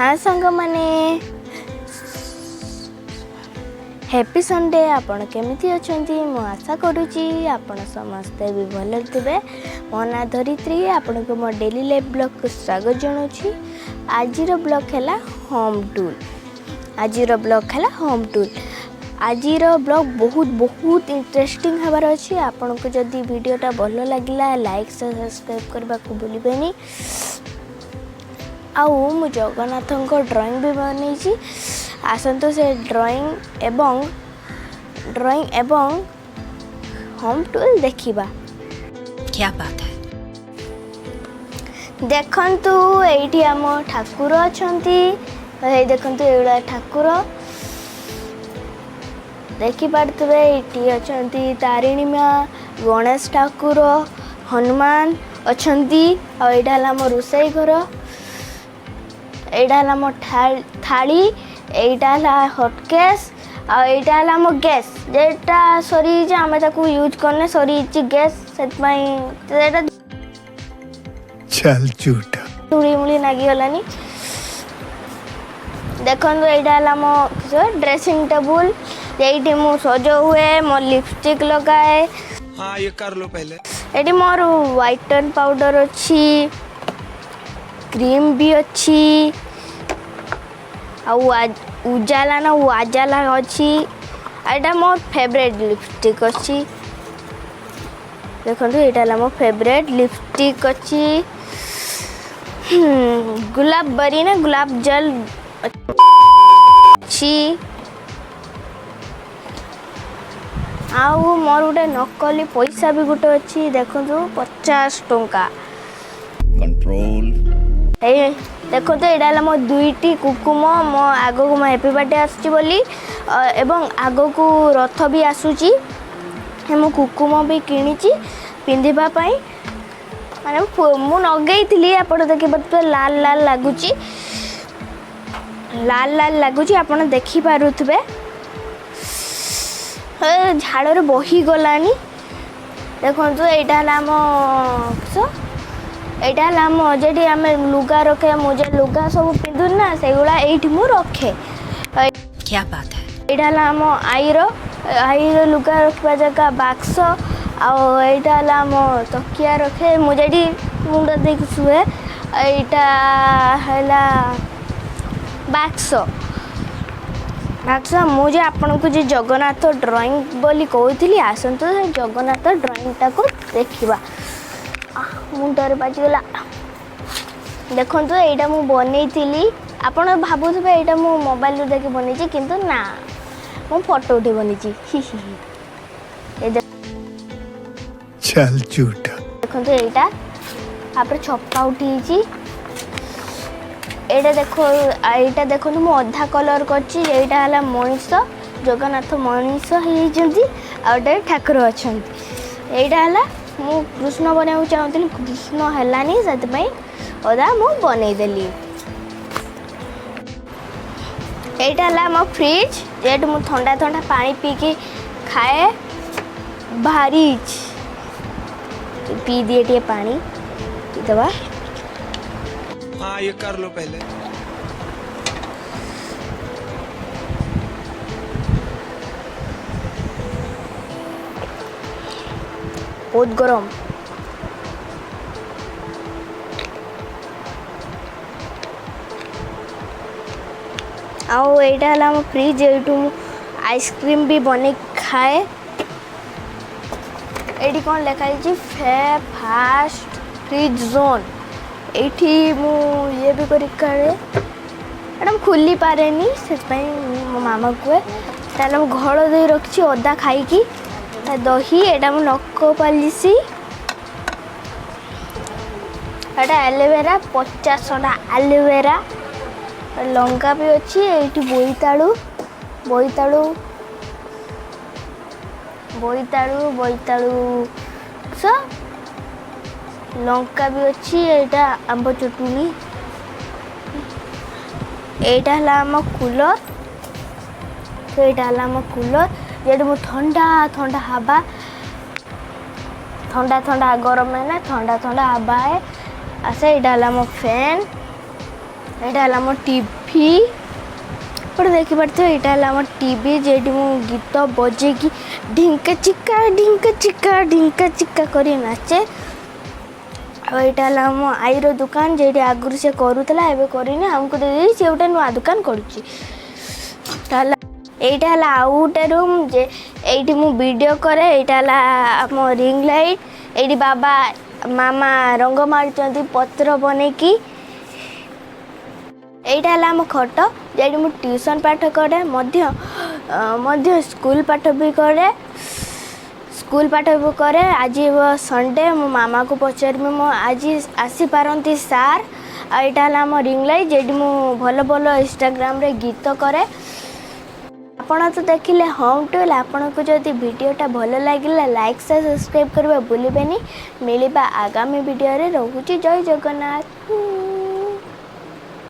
ହଁ ସାଙ୍ଗମାନେ, happy Sunday. ଆପଣ କେମିତି ଅଛନ୍ତି? ମୁଁ ଆଶା କରୁଛି ଆପଣ ସମସ୍ତେ ବି ଭଲରେ ଥିବେ। ମୋ ନାଁ ଧରିତ୍ରୀ, ଆପଣଙ୍କୁ ମୋ ଡେଲି ଲାଇଫ୍ ବ୍ଲଗ୍କୁ ସ୍ୱାଗତ ଜଣାଉଛି। ଆଜିର ବ୍ଲଗ୍ ହେଲା ହୋମ୍ ଟୁର୍। ଆଜିର ବ୍ଲଗ୍ ହେଲା ହୋମ୍ ଟୁର୍। ଆଜିର ବ୍ଲଗ୍ ବହୁତ ବହୁତ ଇଣ୍ଟରେଷ୍ଟିଂ ହେବାର ଅଛି। ଆପଣଙ୍କୁ ଯଦି ଭିଡ଼ିଓଟା ଭଲ ଲାଗିଲା, ଲାଇକ୍, ସବସ୍କ୍ରାଇବ୍ କରିବାକୁ ଭୁଲିବେନି। ଆଉ ମୁଁ ଜଗନ୍ନାଥଙ୍କ ଡ୍ରଇଂ ବି ବନେଇଛି। ଆସନ୍ତୁ, ସେ ଡ୍ରଇଂ ଏବଂ ହୋମ୍ ଟୁର୍ ଦେଖିବା। क्या बात है! ଦେଖନ୍ତୁ, ଏଇଠି ଆମ ଠାକୁର ଅଛନ୍ତି। ଏଇ ଦେଖନ୍ତୁ, ଏଇଗୁଡ଼ା ଠାକୁର ଦେଖିପାରୁଥିବେ। ଏଇଠି ଅଛନ୍ତି ତାରିଣୀ ମା, ଗଣେଶ ଠାକୁର, ହନୁମାନ ଅଛନ୍ତି। ଆଉ ଏଇଟା ହେଲା ଆମ ରୋଷେଇ ଘର। ଏଇଟା ହେଲା ଆମ ଥାଳି, ଏଇଟା ହେଲା ହଟକେସ୍, ଆଉ ଏଇଟା ହେଲା ଆମ ଗ୍ୟାସ୍, ଯେଟା ସରିଯାଇଛି। ଆମେ ତାକୁ ୟୁଜ୍ କରିନେ, ସରିଯାଇଛି ଗ୍ୟାସ୍, ସେଥିପାଇଁ ସେଇଟା चल झूठा। ଧୂଳି ମୂଳି ଲାଗିଗଲାନି। ଦେଖନ୍ତୁ, ଏଇଟା ହେଲା ମୋ ଡ୍ରେସିଂ ଟେବୁଲ୍। ଏଇଠି ମୁଁ ସଜ ହୁଏ, ମୋ ଲିପଷ୍ଟିକ୍ ଲଗାଏ। हाँ, ये कर लो पहले। ଏଠି ମୋର ହ୍ୱାଇଟନ୍ ପାଉଡ଼ର ଅଛି, କ୍ରିମ୍ ବି ଅଛି, ଆଉ ଉଜାଲା ନା ୱାଜାଲା ଅଛି। ଆଉ ଏଇଟା ମୋ ଫେଭରେଟ୍ ଲିପଷ୍ଟିକ୍ ଅଛି। ଦେଖନ୍ତୁ, ଏଇଟା ହେଲା ମୋ ଫେଭରେଟ୍ ଲିପଷ୍ଟିକ୍ ଅଛି। ଗୁଲାବ ବରି ନା ଗୁଲାବ ଜଲ ଅଛି। ଆଉ ମୋର ଗୋଟେ ନକଲି ପଇସା ବି ଗୋଟେ ଅଛି। ଦେଖନ୍ତୁ, 50 ଟଙ୍କା। कंट्रोल। ଏଇ ଦେଖନ୍ତୁ, ଏଇଟା ହେଲା ମୋ ଦୁଇଟି କୁକୁମ। ମୋ ଆଗକୁ ମୋ ହ୍ୟାପି ବାର୍ଥଡେ ଆସୁଛି ବୋଲି ଏବଂ ଆଗକୁ ରଥ ବି ଆସୁଛି। ମୁଁ କୁକୁମ ବି କିଣିଛି ପିନ୍ଧିବା ପାଇଁ। ମାନେ ମୁଁ ଲଗେଇଥିଲି, ଆପଣ ଦେଖିପାରୁଥିବେ, ଲାଲ ଲାଲ ଲାଗୁଛି, ଲାଲ ଲାଲ ଲାଗୁଛି, ଆପଣ ଦେଖିପାରୁଥିବେ। ଏ, ଝାଳରେ ବହିଗଲାଣି। ଦେଖନ୍ତୁ, ଏଇଟା ହେଲା ଆମ କିସ? ଏଇଟା ହେଲା ଆମ ଯେଠି ଆମେ ଲୁଗା ରଖେ। ମୁଁ ଯେ ଲୁଗା ସବୁ ପିନ୍ଧୁନି ନା, ସେଗୁଡ଼ା ଏଇଠି ମୁଁ ରଖେ। क्या बात है! ଏଇଟା ହେଲା ଆମ ଆଈର ଲୁଗା ରଖିବା ଜାଗା, ବାକ୍ସ। ଆଉ ଏଇଟା ହେଲା ଆମ ତକିଆ ରଖେ ମୁଁ, ଯେଠି ମୁଣ୍ଡ ଦେଇକି ଶୁଏ। ଏଇଟା ହେଲା ବାକ୍ସ ବାକ୍ସ। ମୁଁ ଯେ ଆପଣଙ୍କୁ ଯେ ଜଗନ୍ନାଥ ଡ୍ରଇଂ ବୋଲି କହୁଥିଲି, ଆସନ୍ତୁ, ସେ ଜଗନ୍ନାଥ ଡ୍ରଇଂଟାକୁ ଦେଖିବା। ଆଃ, ମୁଣ୍ଡରେ ବାଜିଗଲା। ଦେଖନ୍ତୁ, ଏଇଟା ମୁଁ ବନେଇଥିଲି। ଆପଣ ଭାବୁଥିବେ ଏଇଟା ମୁଁ ମୋବାଇଲରୁ ଦେଖି ବନେଇଛି, କିନ୍ତୁ ନା, ମୁଁ ଫଟୋ ଉଠେଇ ବନେଇଛି। ହି ହି ହି। ଏ चल झूठा। ଦେଖନ୍ତୁ, ଏଇଟା ତାପରେ ଛପା ଉଠେଇଛି। ଏଇଟା ଦେଖ, ଏଇଟା ଦେଖନ୍ତୁ, ମୁଁ ଅଧା କଲର୍ କରିଛି। ଏଇଟା ହେଲା ମଣିଷ, ଜଗନ୍ନାଥ ମଣିଷ ହେଇଯାଇଛନ୍ତି, ଆଉ ଏଇଟା ଠାକୁର ଅଛନ୍ତି। ଏଇଟା ହେଲା ମୁଁ କୃଷ୍ଣ ବନେଇବାକୁ ଚାହୁଁଥିଲି, କୃଷ୍ଣ ହେଲାନି, ସେଥିପାଇଁ ଅଧା ମୁଁ ବନେଇଦେଲି। ଏଇଟା ହେଲା ଆମ ଫ୍ରିଜ୍, ଯେହେତୁ ମୁଁ ଥଣ୍ଡା ଥଣ୍ଡା ପାଣି ପିଇକି ଖାଏ। ଭାରି ପିଇ ଦିଏ, ଟିକେ ପାଣି ପିଇଦେବା। हाँ, ये कर लो पहले। ବହୁତ ଗରମ। ଆଉ ଏଇଟା ହେଲା ଆମ ଫ୍ରିଜ୍। ଏଇଠୁ ମୁଁ ଆଇସ୍କ୍ରିମ୍ ବି ବନେଇକି ଖାଏ। ଏଇଠି କ'ଣ ଲେଖା ହେଇଛି? Fast freeze zone. ଏଇଠି ମୁଁ ଇଏ ବି କରିକି ଖାଏ। ଏଇଟା ମୁଁ ଖୋଲି ପାରେନି, ସେଥିପାଇଁ ମୋ ମାମା କୁହେ। ତାହେଲେ ମୁଁ ଘୋଳ ଦେଇ ରଖିଛି ଅଦା ଖାଇକି। ତା ଦହି, ଏଇଟା ମୁଁ ନଖ ପାଲିସି, ଏଇଟା ଆଲୋଭେରା, 50 ଟଙ୍କା ଆଲୋଭେରା। ଲଙ୍କା ବି ଅଛି ଏଇଠି। ବୋଇତାଳୁ, ବୋଇତାଳୁ, ବୋଇତାଳୁ, ବୋଇତାଳୁ ଲଙ୍କା ବି ଅଛି। ଏଇଟା ଆମ୍ବ ଚଟୁଣି। ଏଇଟା ହେଲା ଆମ କୁଲର। ତ ଏଇଟା ହେଲା ଆମ କୁଲର, ଯେଠି ମୁଁ ଥଣ୍ଡା ଥଣ୍ଡା ହାବା, ଥଣ୍ଡା ଥଣ୍ଡା, ଗରମ ହେଲେ ଥଣ୍ଡା ଥଣ୍ଡା ହାବା ଆସେ। ଏଇଟା ହେଲା ଆମ ଫ୍ୟାନ୍। ଏଇଟା ହେଲା ଆମ ଟିଭି। ଆପଣ ଦେଖିପାରୁଥିବେ, ଏଇଟା ହେଲା ଆମ ଟିଭି, ଯେଠି ମୁଁ ଗୀତ ବଜେଇକି ଢିଙ୍କା ଚିକା ଢିଙ୍କା ଚିକା ଢିଙ୍କା ଚିକା କରି ନାଚେ। ଆଉ ଏଇଟା ହେଲା ଆମ ଆଈର ଦୋକାନ, ଯେଠି ଆଗରୁ ସେ କରୁଥିଲା, ଏବେ କରିନି, ଆମକୁ ଦେଇଦେଇ ସେ ଗୋଟେ ନୂଆ ଦୋକାନ କରୁଛି। ତାହେଲେ ଏଇଟା ହେଲା ଆଉ ଗୋଟେ ରୁମ୍ ଯେ ଏଇଠି ମୁଁ ଭିଡ଼ିଓ କରେ। ଏଇଟା ହେଲା ଆମ ରିଙ୍ଗ ଲାଇଟ୍। ଏଇଠି ବାବା ମାମା ରଙ୍ଗ ମାରୁଛନ୍ତି ପତ୍ର ବନେଇକି। ଏଇଟା ହେଲା ଆମ ଖଟ, ଯେଉଁଠି ମୁଁ ଟ୍ୟୁସନ୍ ପାଠ କରେ, ମଧ୍ୟ ସ୍କୁଲ ପାଠ ବି କରେ, ସ୍କୁଲ ପାଠ ବି କରେ। ଆଜି ସଣ୍ଡେ, ମୋ ମାମାକୁ ପଚାରିବି ମୁଁ, ଆଜି ଆସିପାରନ୍ତି ସାର୍। ଆଉ ଏଇଟା ହେଲା ଆମ ରିଙ୍ଗ ଲାଇଟ୍, ଯେଉଁଠି ମୁଁ ଭଲ ଭଲ ଇନଷ୍ଟାଗ୍ରାମରେ ଗୀତ କରେ। ଆପଣ ତ ଦେଖିଲେ ହୋମ୍ ଟୁର୍। ଆପଣଙ୍କୁ ଯଦି ଭିଡ଼ିଓଟା ଭଲ ଲାଗିଲା, ଲାଇକ୍, ସେୟାର, ସବସ୍କ୍ରାଇବ୍ କରିବା ଭୁଲିବେନି। ମିଳିବା ଆଗାମୀ ଭିଡ଼ିଓରେ। ରହୁଛି, ଜୟ ଜଗନ୍ନାଥ।